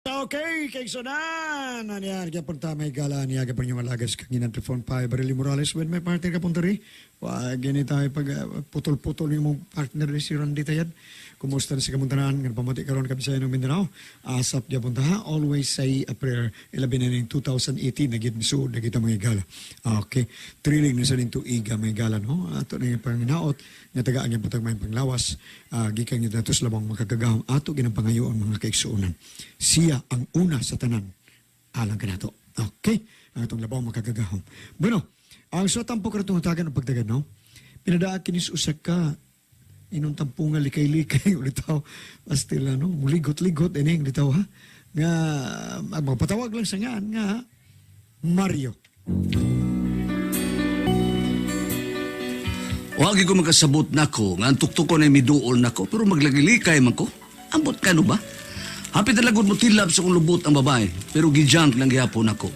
Okay, kay Sunan. Aniya, gyapon ta may gala niya gyapon yung alagas kanginan telefon pa Barili Morales with my partner kapunta ri. Wa gini tayo pag putol-putol yung mong partner ni si Randy Tayad. Kumusta na si kamuntanan nga pamati karon kami sa inong Mindanao. Asap gyapon ta ha. Always say a prayer. Ilabi na ning 2018 na gid misuod na kita mga gala. Okay. Thrilling na sa ning tuiga may gala no. Ato na yung panginaot nga tagaan gyapon tag may panglawas. Gikan gyud nato sa labang makagagahom ato ginang pangayoon mga kaigsuonan. Siya ang una sa tanan alang kanato. Okay, ang atong labaw makagagahom. Bueno, ang sa tampo karatong hatagan og pagdagan no. Pinadaag kini sa usa ka inon tampo nga likay-likay ulitaw pastil ano, muligot-ligot ining litaw ha. Nga ang magpatawag lang sa ngan nga Mario. Wagi ko makasabot nako nga ang tuktukon ay miduol nako pero maglagilikay man ko. Ambot ka no ba? Hapit na lagod mo tilab sa kong lubot ang babae pero gijunk lang gihapon nako.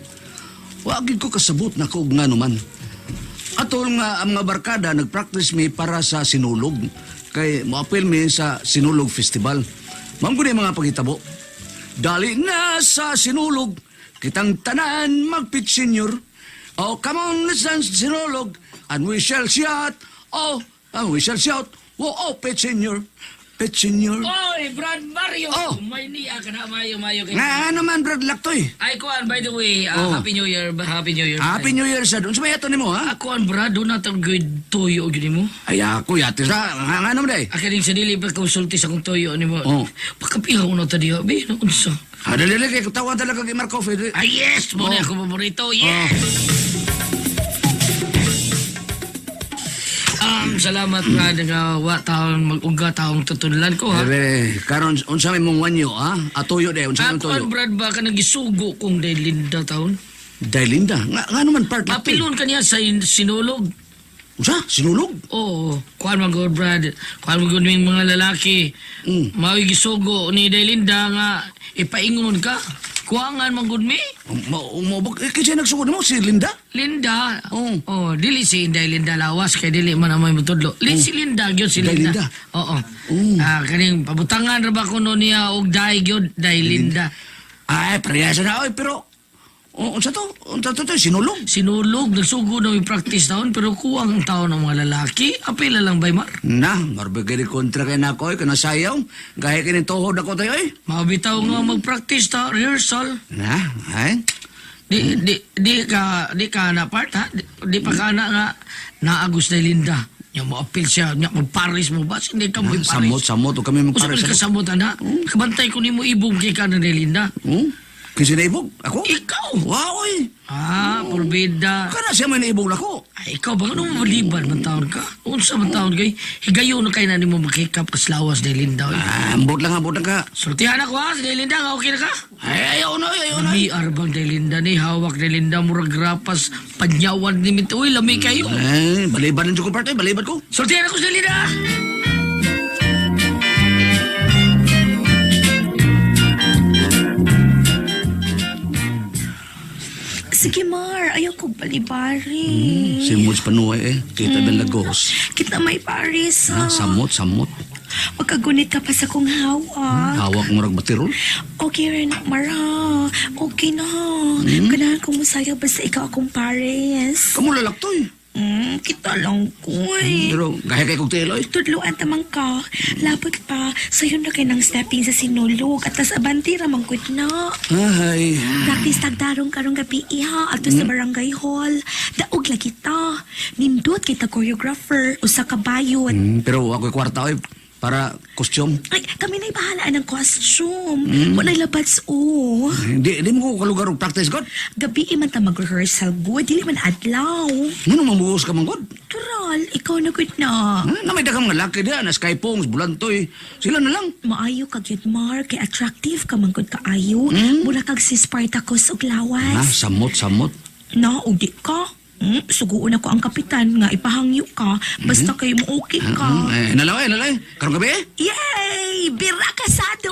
Wagi ko kasabot nako og ngano man. Atol nga ang mga barkada nagpractice mi para sa sinulog kay moapil mi sa Sinulog Festival. Ma'am ko mga pagitabo. Dali na sa sinulog, kitang tanan magpit senior. Oh, come on, let's dance sinulog, and we shall shout. Oh, and we shall shout. Oh, oh, pit senior, pit senior. Oy, Brad Mario! Oh. May niya ka na, mayo, mayo. Kay... Nga naman, Brad Laktoy. Ay, kuan, by the way, Oh. Happy New Year, Happy New Year. Happy New Year sa doon. Sumaya to nimo, ha? Ako an, Brad, doon na good tuyo yun mo. Ay, ako, yati sa. Nga nga naman, day. Akaling sa dili pa konsulti sa kong tuyo nimo. Oh. Pagkapihaw na ta diha, be, no, unsa. Ah, dali, dali, kay katawan talaga kay Marco Fede. Ay, yes! Mo na Oh. ako paborito, yes! Salamat, Brad, nga wa taon mag-uga taong tutudlan ko, ha? Ere, karon unsa may mong wanyo, ha? Atuyo day, unsa may Ako an, tuyo? Brad, ba ka nagisugo kong dahil Linda taon? Day Linda, nga naman part Laktoy. Apilon ka niya sa sinulog. Unsa? Sinulog? Oo, kuan man gud Brad. Kuan man gud ming mga lalaki. Mao'y gisugo ni Delinda nga ipaingon ka. Kuangan man gud mi. Mo eh, kasi nagsugod mo si Linda? Linda. Oo. Oh, dili si Inday Linda lawas kay dili man amoy motudlo. Li si Linda gyud si Day Linda. Linda. Oo. Oo. Ah, kaning pabutangan ra ba kuno niya og day gyud Day Linda. Ay, parehas na oy, pero unsa to? Unsa to, to? Sinulog? Sinulog nagsugo na may practice taon pero kuwang ang taon ng mga lalaki. Apila lang bay Mar. Na, marbigay ni kontra kay nako oy, kana sayaw. Gaya kini tuhod ako tayo oy. Mabitaw nga mag-practice ta rehearsal. Na, ay. Di ka na part ha. Di pa ka na nga naagos na Linda. Nya mo appeal siya, nya mo Paris mo ba? Hindi ka mo Na, Paris. samot samot o kami Usa magpares. man ka samot ana. Kabantay ko nimo ibog kay ka na ni Linda. Kinsa na ibog? Ako? Ikaw. Wow, oy. Ah, porbida. Kana siya may naibog nako. Ay, ikaw ba ano maliban man taon ka? Unsa man taon kay? Higayon na kay na nimo makikap kaslawas ni Linda. Oy. Ah, ambot lang ka. Sultihan ako ha, si Linda nga okay na ka? Ay, ayaw na, ayaw na. Lami arbang ni Linda ni hawak ni Linda murag grapas panyawan ni Mito. Uy, lami kayo. Ay, balibad lang ko part, eh, balibad ko. Sultihan ako sa Linda! Sige, Mar. Ayaw ko balibari. Si Moods panuay eh, kita ben Lagos. Kita may paris, Ah, ah. samot, samot. Magkagunit ka pa sa kong hawak. Hawak murag batirol. Okay rin, Mar, ha? Okay na. Ganahan ko musaya basta ikaw akong pares. Kamu lalaktoy. Kita lang ko, eh. Pero gaya kay kog telo eh. Tudluan tamang ka. Labot pa, sayo na kay ng stepping sa sinulog at tas abanti ramang gud na. Ay. Practice tagdarong karong gabi iha ato sa barangay hall. Daog lagi ta. Nindot kita choreographer usa ka bayot. Pero ako'y kwarta oy para kostyum. Ay, kami na'y bahala ng costume. Mm. Wala'y labats, oh. Hindi, hindi mo ko kalugar og practice god. Gabi man ta mag-rehearsal, good. Dili man adlaw. Ngano mamuhos ka man god? Tural, ikaw na good na. Ha? Na may daghang mga laki diha na Skypongs, Bulantoy. Sila na lang. Maayo ka gyud, Mark. Kay attractive ka man gud kaayo. Mura kag si Spartacus og Ah, lawas. samot, samot. Na, ug di ka. Suguon ako ang kapitan nga ipahangyo ka. Basta kayo mo okay ka. Eh, nalaw eh, nalaw eh. Karong gabi eh. Yay! Bira kasado!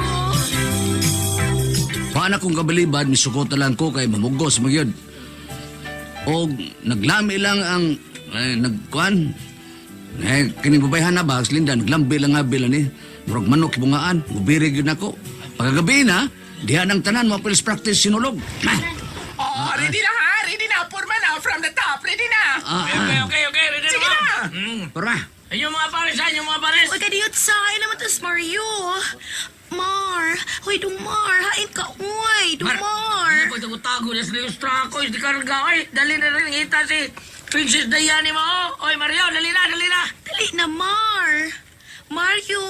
Paano kung kabalibad, misukot na lang ko kay mamugos magyod. O naglami lang ang eh, nagkuan. Eh, kining babayhan na ba, Linda, naglambi lang nga bila ni. Murag manok ibungaan, mubirig yun ako. Pagkagabi na, Diha ng tanan mo pilis practice sinulog. Ah, Oh, ready na ha? Ready na. Purma na. From the top. Ready na. ah, Okay, ah. okay. Ready Sige na. na. Porma. Ayun mga pares, ha? Yung mga pares. Uy, kadiyot sa, ay naman to si Mario. Mar, hoy Dumar, hain ka, uy, Dumar. Ano ko tago-tago na sa ilustra ko. Hindi ka rin. Oy, dali na rin kita si Princess Diane mo. Oh. Oy, Mario, dali na, dali na. Dali na, Mar. Mario,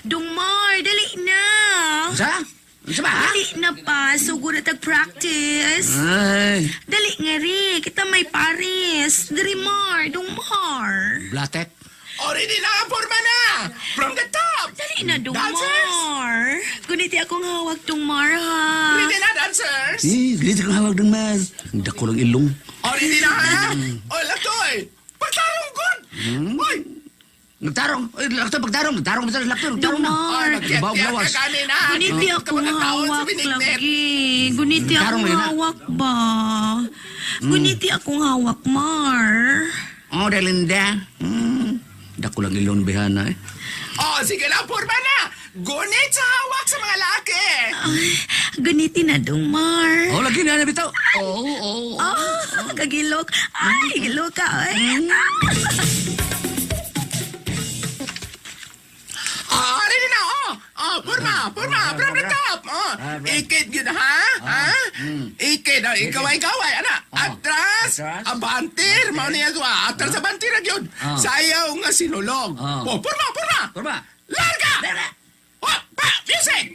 Dumar, dali na. Unsa? Unsa ba? ha? Dali na pa, sugod na tag-practice. Ay, Dali nga ri, kita may Paris. Diri Mar, Dumar. blatek. Oh, ready na. Purma na. From the top. Dali na, Dancers! Dumar. Guniti akong hawak, Dumar, ha. Ready na, dancers. Eh, dili kang hawag ng mas. Ang dako lang ilong. Oh, ready na ha? Oh, laktoy. Pagtarong good. Oy. Nagtarong. Ay, lakto pagtarong. Nagtarong ba lakto? Nagtarong na. Dumar. Ay, magkiyat-kiyat Baog ka lawas. kanina. Guniti akong Kapagkataon sa hawak binignit. lagi. Guniti Tarong akong na yun, ah. hawak ba? Guniti akong hawak, Mar. Oh, Delinda. Dako lang ilong bihana eh. Oh, sige na. Purma na. Gunit sa hawak sa mga laki. Ay, guniti na dong, Mar. Oh, lagi na na bitaw. Oo, oo. Oh, kagilok. Ay, gilok ka. Ay. Oh, ready na. Oh, oh, purma, purma, from the top. Oh, ikit yun ha? Ha? Ikit, oh, ikaway-kaway, ana. Atras, Atras. abantir, mao niya to, ah. Atras, abantir na yun. Ah. Sayaw nga sinulog. Ah. Oh, purma, purma. Porma. Larga! Oh, pa, music!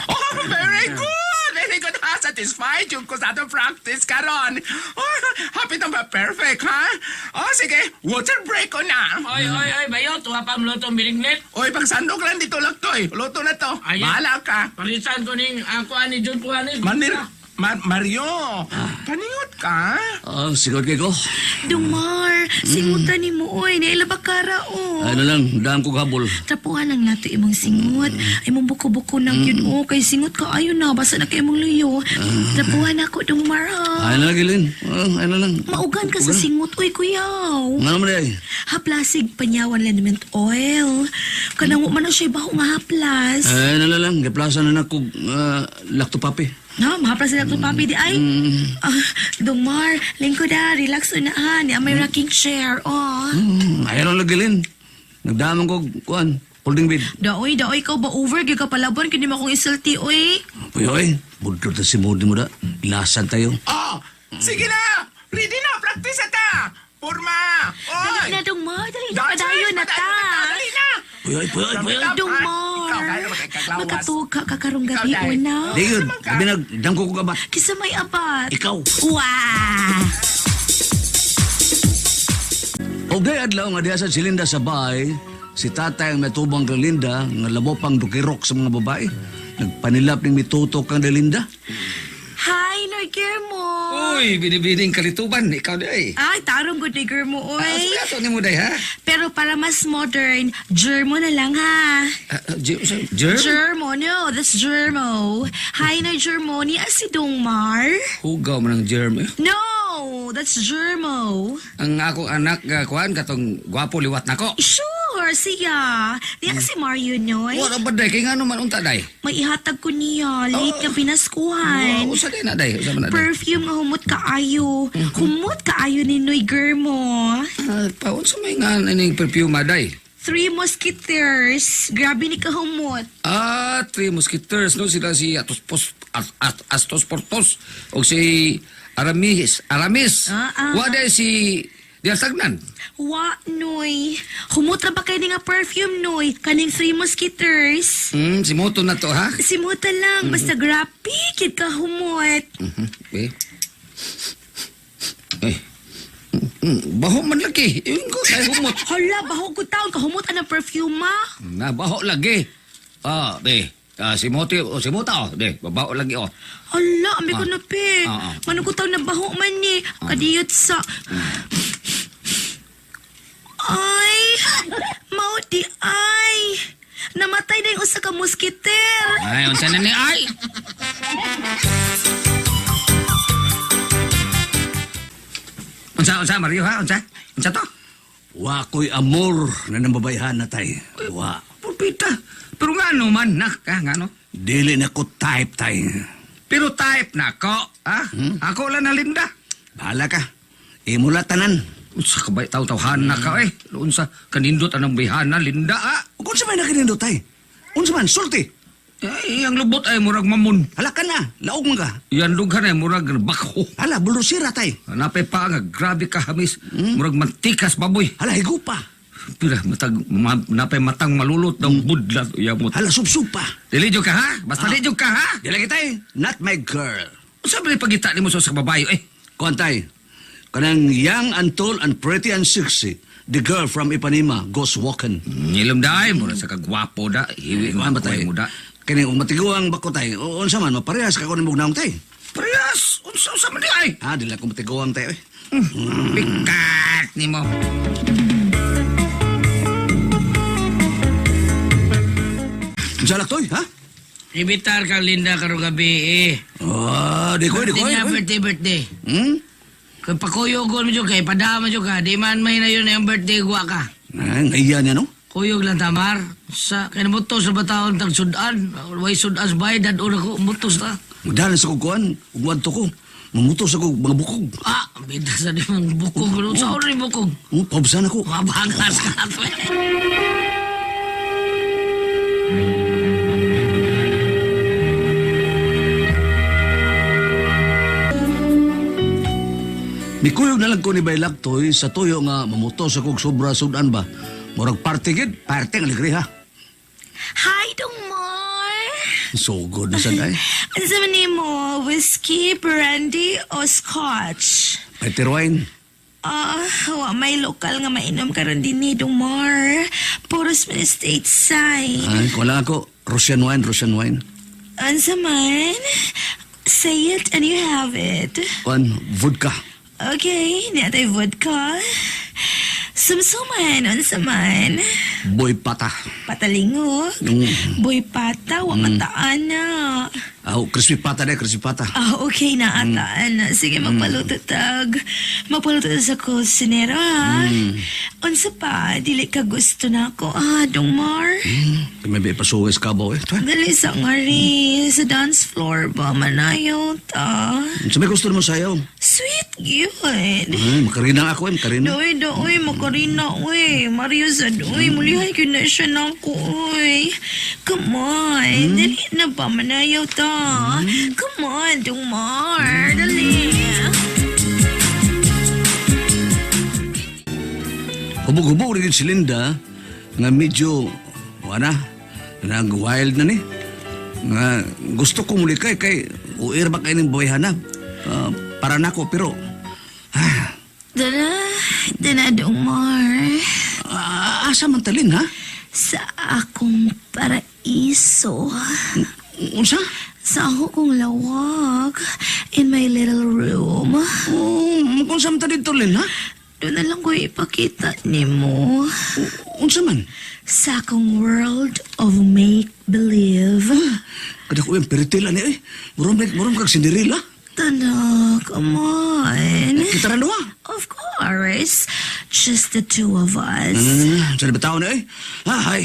Oh, very good! Very good, ha? Satisfied yung ko sa atong practice karon. Oh, happy na ba? Perfect, ha? Oh, sige. Water break ko na. Oy, oy, oy, bayot. Wa pa ang lutong binignit. Oy, pagsandok lang dito lang to eh. Luto na to. Ayan. Bahala ka. Parisan ko ning ako ani Jun Puanis. Manir, Mario, paningot ka? Oh, sigod kay ko. Dumar, singutan ni mo, oy. Nailabakara, oh. Ano lang, dam ko habol. Tapuhan lang nato imong singot. Imong buko-buko na yun, oh. Kay singot ka, ayo na. Basta na kay imong luyo. Tapuhan ako, Dumar, ha. Ay na lang, Gilin. Oh, ay na lang. Maugan ka sa singot, oy, kuyaw. Nga naman ay. Haplasig panyawan liniment oil. Kanang wa man na siya baho nga haplas. Ay na lang, giplasan na nako lakto papi. No, mahaplas na to papi di ay. Ah, Dumar, lingkod ah, relax na ha. Ni may rocking chair, oh. Ay na lang, Gilin. Nagdaman ko, kuan, holding bed. Daoy, daoy, ikaw ba over? Gyud ka palaban, kini mo akong isulti, oy. Puyoy, budlot na si Modi mo da. Ilasan tayo. Oh, sige na. Ready na, practice na ta. Purma. Dali Oy. na, Dumar, dali na, Dancers, padayon na ta. Dali na. Puyoy, puyoy, puyoy. Ikaw, Dumar, kayo magkakaglawas. makatuog ka kakarong gabi, Ikaw, Day. una. Di yun, labi nag, dam ko kabat. Kisa may abat. Ikaw. Wah! Ugay adlaw nga diha sa si Linda sa bahay, si tatay ang natubang kang Linda nga labo pang dukirok sa mga babae. Nagpanilap ning mitutok kang Linda. Hi, Norgermo. Uy, binibining kalituban. Ikaw day. Ay, tarong good ni Germo, oy. Ah, ato ni mo day, ha? Pero para mas modern, Germo na lang, ha? Ah, Germ? Germo, no, that's Germo. Hi, na Germo. Ni si Dongmar? Hugaw man ang germ. Eh. No, that's Germo. Ang akong anak, kuan, katong gwapo liwat nako. Sure, siya. Niya si Mario, Noy. Wala ba day? Kaya nga naman unta day. May ihatag ko niya. Late nga pinaskuhan. Usa day na day. Usa man na day. Perfume nga humot kaayo. Humot kaayo ni Noy Germo. Ah, pa, unsa may nga ining perfume day? Three Musketeers. Grabe ni kahumot. Ah, Three Musketeers, no? Sila si Atos, Pos, At, Astos Portos o si Aramis. Aramis. Ah, ah. Wa day si Dialtagnan. Wa, Noy. Humot ra ba kayo ni nga perfume, Noy? Kaning Three Musketeers. Si Moto na to, ha? Simuta lang, basta grabe, kid ka humot. Eh. Eh. Baho man lagi. Yun ko, kay humot. Hala, baho ko taon, kahumot ang perfume, ma. Na, baho lagi. Ah, de. Ah, si Moto, oh, si Mota, oh. De, baho lagi, oh. Hala, ambi ko na, pe. Ah, ah. Manong ko taon na baho man ni. Kadiyot sa... Ay, mao di ay. Namatay na yung usa ka musketer. Ay, unsa na ni ay? Unsa, unsa, Mario, ha? Unsa? Unsa to? Wa ko'y amor na nambabayhan na tay. Wa. Pulpita. Pero nga ano man, nak, ha? Nga ano? Dili na ko type tay. Pero type na ako, ha? Ako lang na Linda. Bahala ka. Imula tanan. Unsa ka ba taw-tawhan na ka, eh? Unsa, kanindot anang bihana, Linda, ah? Ug unsa may nakinindot tay? Unsa man sulti? Ay, ang lubot ay murag mamon. Hala ka na, laog man ka. Yan dughan ay murag bako. Hala bulusira tay. Napay pa nga, grabe ka hamis. Murag mantikas baboy. Hala higupa. Pira, matag, ma, napay matang malulot ng budlat. Iya mo. Hala subsub pa. Dili jud ka, ha? Basta dili jud ka, ha? Dili kita eh. Not my girl. Unsa ba pagita nimo sa babayo, eh? Kuan tay. Kanang young and tall and pretty and sexy. The girl from Ipanema goes walking. Ngilom daay, murag sa kagwapo da. Hiwi Kuan ba tay? mo da. Kini ug matiguang bako tay. O, unsa man maparehas ka ko nimog naong tay. Parehas! Unsa unsa man di ay? Ha, dili ako matiguang tay. Eh. Bikat nimo. Unsa laktoy, ha? Ibitar kang Linda karong gabi eh. Ah, di ko, di ko. Birthday niya, eh. birthday, birthday. Hmm? Kung pakuyogon mo dyan kay, padama dyan ka, di man may na yun ang birthday guwa ka. Ay, ngaya niya no. Kuyog lang tamar. Sa kinamutos sa bataon tag sudan, way sudan sa bayad, dadon ako, mutos na. Magdala sa kukuan, ug ko. Mamutos ako mga bukog. Ah, bida sa di mong bukog. Sa oras ni bukog. Oh, paubsan ako. Mabangas ka. Mikuyog na lang ko ni Baylak toy sa tuyo nga mamutos ako og sobra sudan ba. Murag parte gid, parte ang alegre ha. Hi, Dongmar. So good na sad ay. Ano sa man nimo? Whiskey, brandy, o scotch? Better wine. Ah, wa may lokal nga mainom karon din ni Dongmar. Puros man stateside. Ay, kuha lang ako. Russian wine, Russian wine. Unsa man? Say it and you have it. Kuan, vodka. Okay, natay vodka. Sumsuman, unsa man? Boy pata. Patalingog. Boy pata, wa mataan na. Ah, crispy pata de, crispy pata. Ah, okay na ataan na. Sige, magpaluto tag. Magpaluto ta sa kusinera. ha? Unsa pa, dili ka gusto na ako. Ah, Dongmar. May may pasuwes ka ba eh. Tuan. Dali sa ngari, sa dance floor ba, manayaw ta. Sa may gusto mo sayaw. Sweet gyud. Ay, makarina ako eh, makarina. Doy, doy, makarina, uy. Mario sa doy, mulihay ko na siya na ako, uy. Come on, dali na ba, manayaw ta. Come on, Dongmar, dali. Hubog-hubog rin si Linda nga medyo wala nag-wild na ni. Nga gusto ko muli kay kay uir ba kay ning buhay hanap. Ah, para nako pero ah, Dana, dana, Dongmar. ah, asa man talin ha? Sa akong paraiso. Unsa? Sa ako kong lawak. In my little room. Oh, kung sa man ta dito Lin ha? Doon na lang ko ipakita ni mo. Unsa man? Sa akong world of make-believe. Kada ko yung peritila ni eh. Murom murom kag Cinderella. Tana, come on. Kita ra duha. Of course. Just the two of us. Sa bitaw na eh. Ah, hay.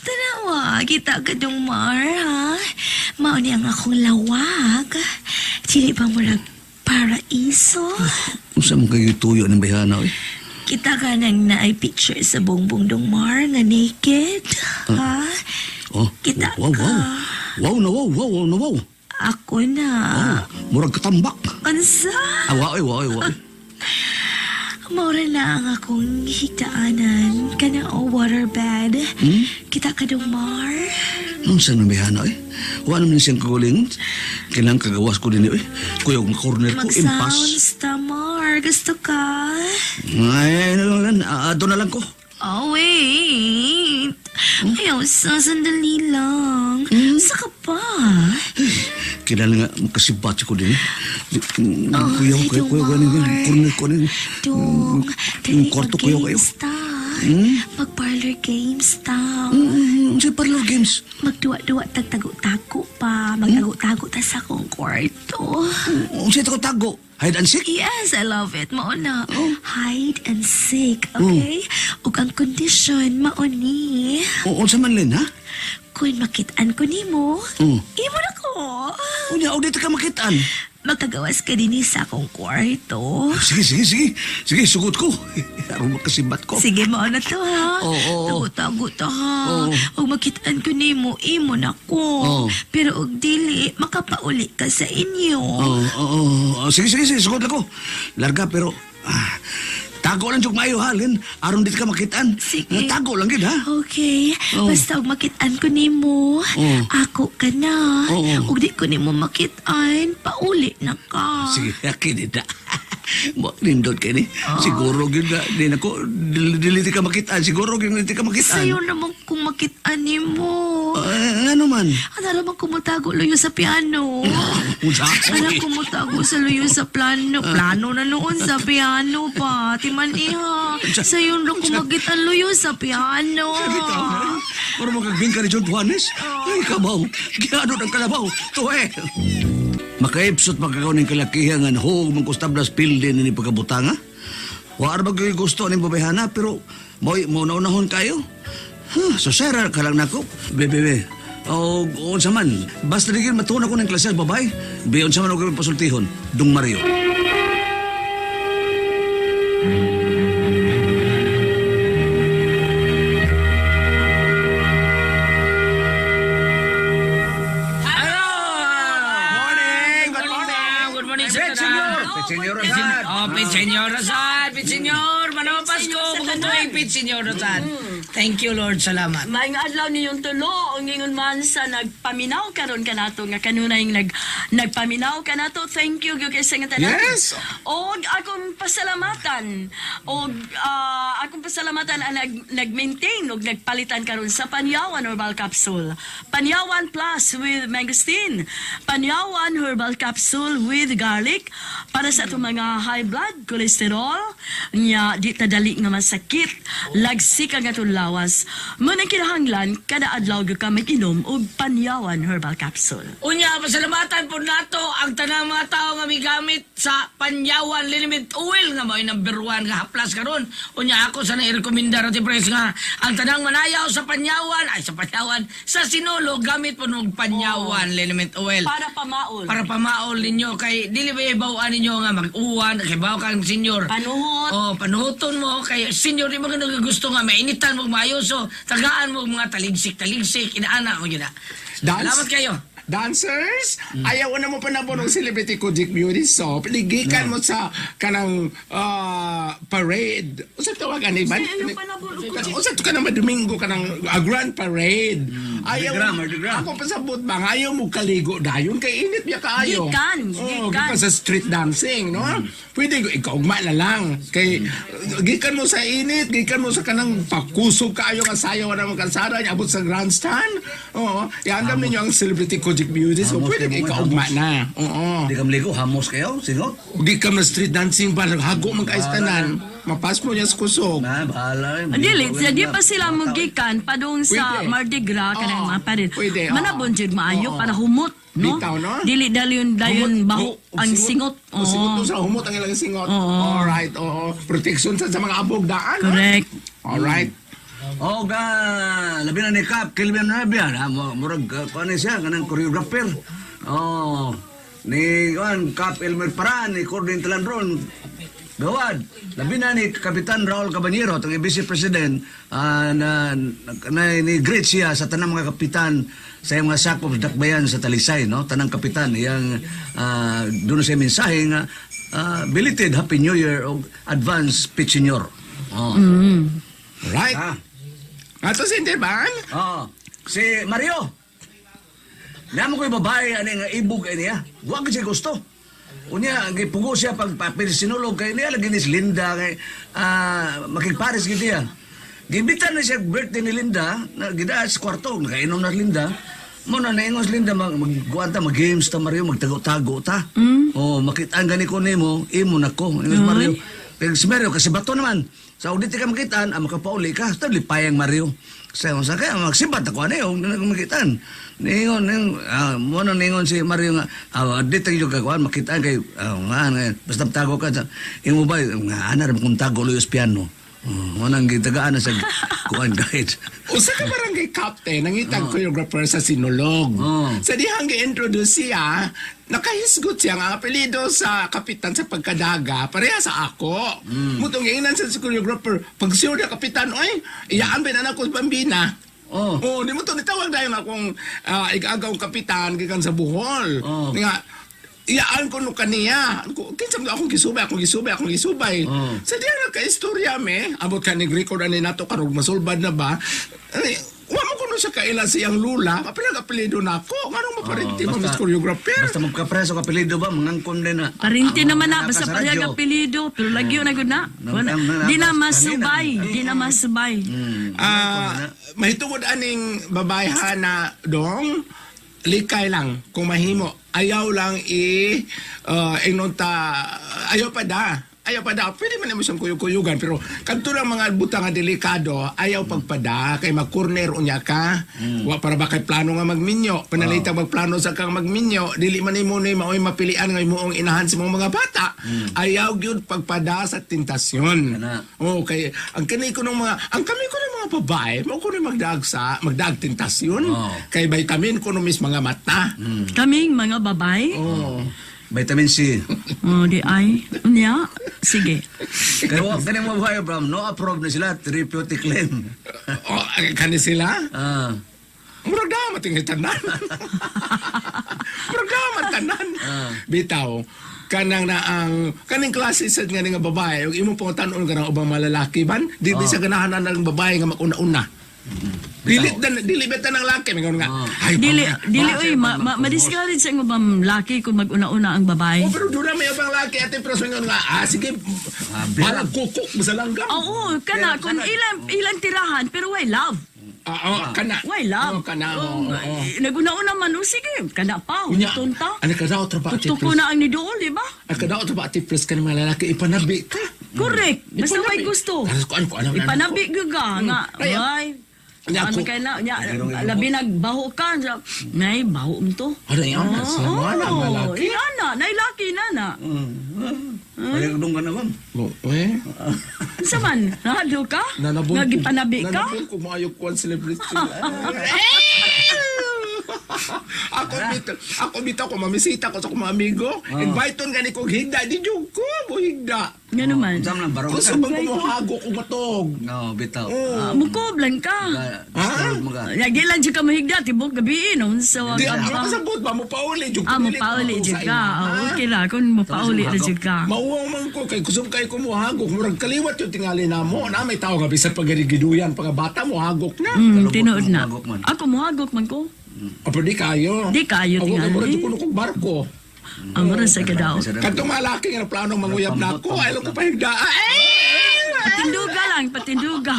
Tanawa, kita ka dong, Mar, ha? Mao ni ang akong lawag. Dili ba murag paraiso? Unsa man kayo tuyo ng bayhana eh? Kita ka nang naay picture sa bongbong dong, Mar, nga naked. Ha? Oh, Kita wow, ka. wow. Wow na wow, wow, wow na wow. Ako na. Oh, murag katambak. Unsa? Ah, wow, eh, wow, eh, wow. eh. Maura na ang akong higdaanan. Kana o waterbed. Kita ka dong, Mar. Unsa man bayhana eh? Wa naman siyang kagalingon. Kailangan kagawas ko din eh. Kuyog corner ko, impas. Mag-sounds ta, Mar. Gusto ka? Ay, na lang, ah, doon na lang ko. Oh, wait. Ayaw, sa sandali lang. Sa ka pa? Kinahanglan nga makasibat ko din. Oh, Kuyaw kayo, kuyaw ganin. Dumar. Kurni ko nin. Dong, dali Kwarto kuyaw kayo. mag-games ta. Mag-parlor games ta. Sa parlor games. Magduwa-duwa tagtago-tago pa. Magtago-tago ta sa akong kwarto. Unsa ito tago? Hide and seek? Yes, I love it. Mao na. Hide and seek, okay? Ug ang condition, mao ni. Unsa man Lin, ha? Kung makitaan ko nimo, imo na ko. Unya, og dito ka makitaan. Magkagawas ka din sa akong kwarto. Sige, sige, sige. Sige, sugot ko. Aron makasibat ko. Sige, mao na to ha. Oo, oo, oo. Tago-tago ta ha. Oo. Ug makitaan ko nimo, imo na ko. Oo. Pero og dili, makapauli ka sa inyo. Oo, oo, oo. Sige, sige, sige. Sugot lang ko. Larga, pero... tago lang jud maayo ha, Lin. Aron dito ka makitaan. Sige. Tago lang gid ha. Okay, Oo. basta og makitaan ko nimo, Oo. ako ka na. Oo. Ug di ko nimo makitaan, pauli na ka. Sige, akin na. Mo nindot kay ni. Siguro gyud na di nako dili, dili ti ka makitaan. Siguro gyud dili ti ka makitaan. Sayo naman kung makitaan nimo. Ano man? Ano naman kumutago luyo sa piano? Unsa? Ano kumutago sa luyo sa plano? Plano na noon sa piano pa. Timan iha. Sayo na kumagitan luyo sa piano. Para makagbing ka ni John Juanes? Ay, kabaw. Giano ng kalabaw. Tuwe. Makaipsot magkakaw ng kalakihan nga huog mong kustablas pilde ni pagkabutanga. Wa ba kayo gusto ning babayhana pero mo'y mo naunahon kayo. Huh, so sera ka lang nako. Be, be, be. O, unsa man. Basta digin matuon ako ng klase babay. Be, unsa man og pasultihon. Dung Mario. Morning! Good morning! Good morning, sir. Pet Senyor Azad. Oh, Pit Senyor Azad. Pit Senyor. Manong Pasko. Magandang Pit Senyor Azad. Thank you, Lord. Salamat. Maayong adlaw ninyong tulo, ang ingon man sa nagpaminaw karon kanato nga kanunay nagpaminaw kanato. Thank you gyud kay sa nga tanan. Yes. Og akong pasalamatan og akong pasalamatan ang nag-maintain og nagpalitan karon sa Panyawan Herbal Capsule. Panyawan Plus with mangosteen. Panyawan Herbal Capsule with garlic para sa atong mga high blood cholesterol nya di ta dali nga masakit, lagsik ang atong lawas. Mo nang kinahanglan kada adlaw gyud ka mag-inom og Panyawan Herbal Capsule. Unya, pasalamatan po nato ang tanang mga tao nga migamit sa Panyawan Liniment Oil nga mao'y number 1 nga haplas karon. Unya ako sa nairekomenda ra ti Pres nga ang tanang manayaw sa Panyawan ay sa Panyawan sa Sinulog gamit po og Panyawan Liniment Oil. Para pamaol. Para pamaol ninyo kay dili ba ibawaan ninyo nga mag-uwan kay bawo kang senior. Panuhot. Oh, panuhuton mo kay senior di mo ka gusto nga mainitan mo maayo so tagaan mo mga taligsik-taligsik inaana mo gyud na. Dance. Salamat kayo. Dancers, ayaw na mo panabon ng celebrity Kojik Beauty Soap. Ligikan mo sa kanang parade. Usa tawag ani ba? Ano panabon og Kojik? Usa to kanang Domingo kanang grand parade. Ayaw Mardi Gras, Mardi Gras. Ako pasabot ba nga, ayaw mo kaligo dayon kay init biya kaayo. Gikan, Oh, gikan. gikan sa street dancing, no? Pwede ikaugma na lang kay gikan mo sa init, gikan mo sa kanang pakusog kaayo nga sayaw na mo kalsada abot sa grandstand. Oo, iandam ninyo ang celebrity Kojik Beauty. So Hamos pwede kayo, ikaugma hamos. na. Oo. Di ka maligo, hamos kayo, singot. Gikan mo street dancing pa hago man kaayo sa tanan. Mapas mo niya sa kusog. Na, bahala. Dili, di pa sila mogikan padung sa Pwede. Mardi Gras kanang Oo. mga parin. Pwede, oo. Manabon jud maayo Oo. para humot, no? Bitaw, no? Dili dayon dayon baho ang singot. Oo. Singot to sa humot ang ilang singot. Oo. Alright, oo. Protection sa mga abog daan. no? Correct. Alright. O ga, labi na ni Cap, Kelvin Navia, ha, murag, kuan ni siya, kanang choreographer. Oh, ni kuan Cap Elmer Paran, ni Cordin Talandron, Gawad, labi na ni Kapitan Raul Caballero, itong Vice President, na, na, ni great siya sa tanang mga kapitan sa iyang mga sakop sa dakbayan sa Talisay, no? Tanang kapitan, iyang doon sa mensahe nga, belated Happy New Year o advance Pitch Senior. Oh. Right. Ah. Ato si Interban? Oo. Si Mario. Namo ko'y babae ani nga ibog ani niya. Wa gid siya gusto. Unya gipugo siya pag papel sinulog kay niya lagi ni si Linda kay makigpares gid niya. Gibitan na siya birthday ni Linda, na gidaa sa kwarto, nakainom na si Linda. Mo na naingos Linda mag magkuan ta, mag-games ta Mario, magtago-tago ta. Oh, makitaan gani ko nimo, imo na ko. Ingos Mario. Pero si Mario kasi bato naman. Sa so, di ka makitaan, ang makapauli ka. Sa lipayang Mario. Sa sa kaya magsibat ako ani og makitaan. Ningon ning mo na ningon si Mario nga di tayo ka kuan makitaan kay nga nga, basta tago ka sa imo ba nga ana ra kung tago luyos piano. Oh, mo nang gitagaan na sa kuan guide. Usa ka barangay captain, nangitag choreographer sa Sinulog. Sa dihang gi-introduce siya, nakahisgot siya nga ang apelyido sa kapitan sa pagkadaga, pareha sa ako. Mutong giingnan sa choreographer, pag sure na kapitan, oy, iyaan ba na ako sa bambina? Oh, di mo to nitawag dayon akong igagaw kapitan gikan sa Bohol. Nga iyaan ko no kaniya. Ko kinsa man akong gisubay, akong gisubay, akong gisubay. Sa diya nagka-istorya me, abot ka ni record ani nato karog masulbad na ba? Ay, wa mo kuno siya kaila siyang lula, kapila apelyido na ako. Nganong maparinti mo Miss Choreographer? Basta magkapreso ka apelyido ba, mangangkon din na. Parinti naman na, Ah, basta sa parehag radyo. apelyido, pero lagyo na gud na. Wala. Di na masubay, di na masubay. Mahitungod aning babayhan na dong likay lang kung mahimo ayaw lang i ingnon ta ayaw pa da ayaw pa da pwede man mo siyang kuyog-kuyugan pero kadto lang mga butang nga delikado ayaw pagpada kay mag-corner unya ka wa para ba kay plano nga magminyo panalita magplano sa kang magminyo dili man nimo ni maoy mapilian nga imong inahan sa imong mga bata ayaw gyud pagpada sa tentasyon. Kana. Oh, kay ang kani ko ng mga ang kami ko ng mga babae, mo ko ni magdaag sa magdaag tentasyon. Kay vitamin ko no mis mga mata. Kaming mga babae, Oh. Vitamin C. oh, di ay, unya, sige. Kaya wa kani mo buhay Bram, no approve na sila therapeutic claim. Oh, ay, kani sila? Murag damat yung tanan. Murag damat tanan. Bitaw, kanang na ang kaning klase sa nga nga babae ug imong pangutan-on kanang ubang malalaki ban di sa ganahan na ng babae nga makuna-una. Dili dan dili beta ng laki mingon nga. Ay, Dili, bang- dili, oy, ma-discourage ang ubang laki kung mag-una-una ang babae. Oh, pero doon na may ubang laki ate pero mingon nga ah sige balag kukok mo sa langgam. Oo, kana, kung ilang, ilang tirahan, pero why love? Ah, oh, kana. Why love? Oh, kana. Oh, Oh, oh. Naguna-una man, oh, sige, kana pa, Unya, tunta. ano ka daw trabaho ate Tuko Pres? na ang nidool, di ba? Ano ka daw trabaho ate Pres ka ng mga lalaki ipanabi ka. Correct. Basta Ipanabi. may gusto. Ano ko ano ko ano ano Ipanabi gyud ka nga. Ay, Ay. Nya Ano ako. kay na, nya, labi nagbaho ka. Nay, baho mo to. Ano yan? Sa mga Oo, mga lalaki. Ina na, nay laki na na. Kaya dong ka na ma'am. Oh, eh. Unsa man? Nahadlo ka? Nanabon Nga gipanabi ka? Nanabon ko maayo kuan celebrity. Ako bitaw, ako bitaw ko mamisita ko sa akong mga amigo. Invite on gani ko higda di jud ko mo higda. Nga naman. Unsa man lang barong Gusto ka? bang kumuhago ko matog. No, bitaw. Ah, mukob lang ka. Ha? Mo ka. Ya, di lang jud ka mahigda tibok gabi no. So, Di ang ako sa ba mo pauli jud. Ah, mo pauli jud ka. Ah, okay ra kun mo pauli ra jud ka. Mauwaw man ko kay kusog kay kumuhagok murag kaliwat yung tingali namo na may tao nga bisan pag giduyan pag bata mo hagok na. Tinuod na. Muhagok man. Ako muhagok man ko. Ah, pero di kayo. Di kayo Ako kay tingali. murag jud kuno kog barko. Ang mura sa kadaot. Kadtong mga laki nga plano manguyab na ako, ay ko pahigda. Ay! Patinduga lang, patinduga.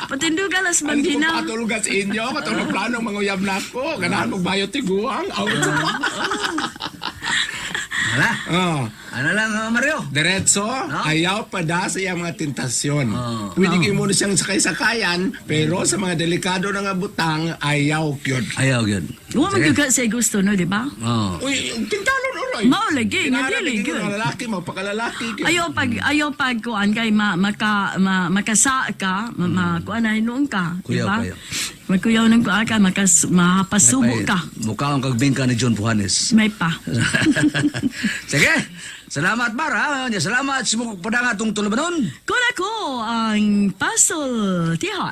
Patinduga lang sa Ano ko bambina. patulugan sa inyo? Katong plano manguyab na ako. Ganahan mong bayot tiguang. Awit sa Hala. Ah, Ano lang Mario? diretso, ayaw pa da sa iyang mga tentasyon. Oh. Pwede kayo muna siyang sakay-sakayan, pero sa mga delikado na nga butang, ayaw yun. Ayaw gyud. Wa man gyud ka sa gusto no, di ba? Oh. Uy, tintalon uroy. Mao lagi, nga dili gyud. gyud. Lalaki, mapakalalaki gyud. Ayaw pag kuan kay ma, maka ma, makasa ka, ma, ma kuan na hinuon ka, di Kuyaw ba? kayo. Magkuyaw ng kuan ka, makas mapasubo ka. Mukha ang kagbingka ni John Puhanes. May pa. Sige. Salamat Mar ha. Salamat sa mong padangatong tulubanon. Kuna ko ang Pasol Tiha.